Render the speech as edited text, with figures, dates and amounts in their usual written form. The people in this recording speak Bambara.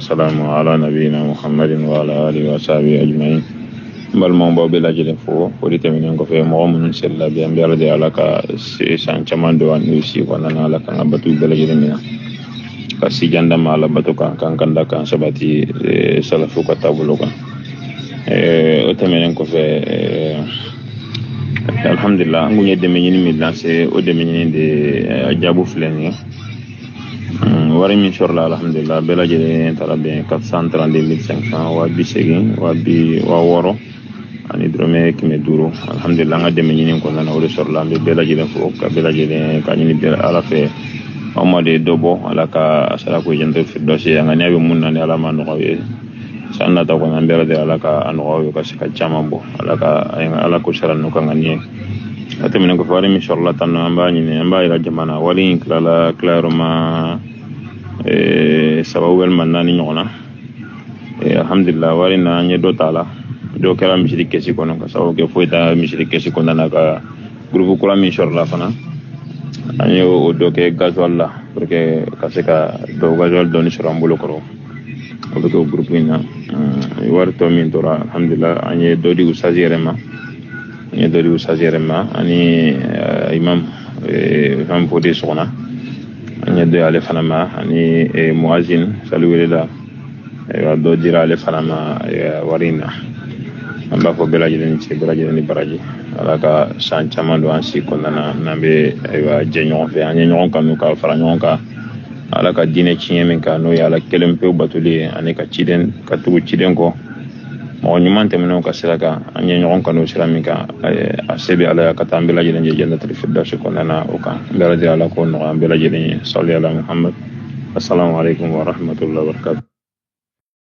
Wassalamu ala nabiyina Muhammadin wa ala alihi wa sahbihi ajma'in. N balimaw, b'aw bɛɛ lajɛlen fo. Foli tɛmɛnen kɔfɛ, mɔgɔ minnu selila bi, an bɛ Ala deli, Ala ka san caman don an n'u si kɔnɔna na. Ala k'an ka bato bɛɛ lajɛlen minɛ, ka sijan d'an ma Ala bato kan, k'an kan da k'an sabati salafu ka taabolo kan. O tɛmɛnen kɔfɛ, alhamdulillah, an kun ye dɛmɛ ɲini min lanse, o dɛmɛ ɲini de jaabu filɛ nin ye. Wari min sɔrɔla, alhamdulillah, bɛɛ lajɛlen taara bɛn 432 500, 80 60,500. Alhamdulillah, an ka dɛmɛ ɲini kɔnɔna na, o de sɔrɔla. An bɛ bɛɛ lajɛlen fo, ka bɛɛ lajɛlen ka ɲini bɛɛ Ala fɛ, aw ma de dɔ bɔ, Ala ka sara ko janto firdausi. An ka ɲɛ bɛ mun na, ni Ala ma nɔgɔya ye, san nata kɔnɔ, an bɛ Ala deli, Ala ka a nɔgɔya ye, ka se ka caman bɔ. Ala ka Ala ko sara ninnu kan ka ɲɛ. O tɛmɛnen kɔfɛ, wari min sɔrɔla tan nɔ, an b'a ɲini, an b'a yira jama na. Wari in tilala tilayɔrɔ ma saba walima naani ɲɔgɔn na. Alhamdulillah, wari na, an ye dɔ ta a la. Dɔ kɛra misiri kɛsi kɔnɔ, ka sababu kɛ foyi t'a misiri kɛsi kɔnɔna na. Ka groupe kura min sɔrɔla fana, an ye o dɔ kɛ gasoil la, pour que ka se ka dɔ gasoil dɔɔni sɔrɔ an bolo kɔrɔ, o bɛ kɛ o groupe in na. Wari tɔ min tora, alhamdulillah, an ye dɔ di usazi yɛrɛ ma, an ye dɔ di usazi yɛrɛ ma, ani imam imam Fode Sɔgɔna, an ye dɔ ale fana ma, ani muazin sali welela, dɔ dira ale fana ma wari in na. An b'a fɔ bɛɛ lajɛlen ni ce, bɛɛ lajɛlen ni baraji. Ala ka san caman don an si kɔnɔna na, n'an bɛ ayiwa jɛ ɲɔgɔn fɛ, an ye ɲɔgɔn kanu ka fara ɲɔgɔn kan Ala ka diinɛ tiɲɛ min kan, n'o ye Ala kelen pewu batoli ye, ani ka ciden, ka tugu ciden kɔ, mɔgɔ ɲuman tɛmɛnenw ka sira kan. An ye ɲɔgɔn kanu sira min kan, a se bɛ Ala ya ka taa an bɛɛ lajɛlen jɛ jannatul firdausi kɔnɔna na. O kan, an bɛ Ala deli, Ala k'o nɔgɔya an bɛɛ lajɛlen ye. Sali ala Muhammad. Assalamu alaikum wa rahmatullahi wa barakatuh.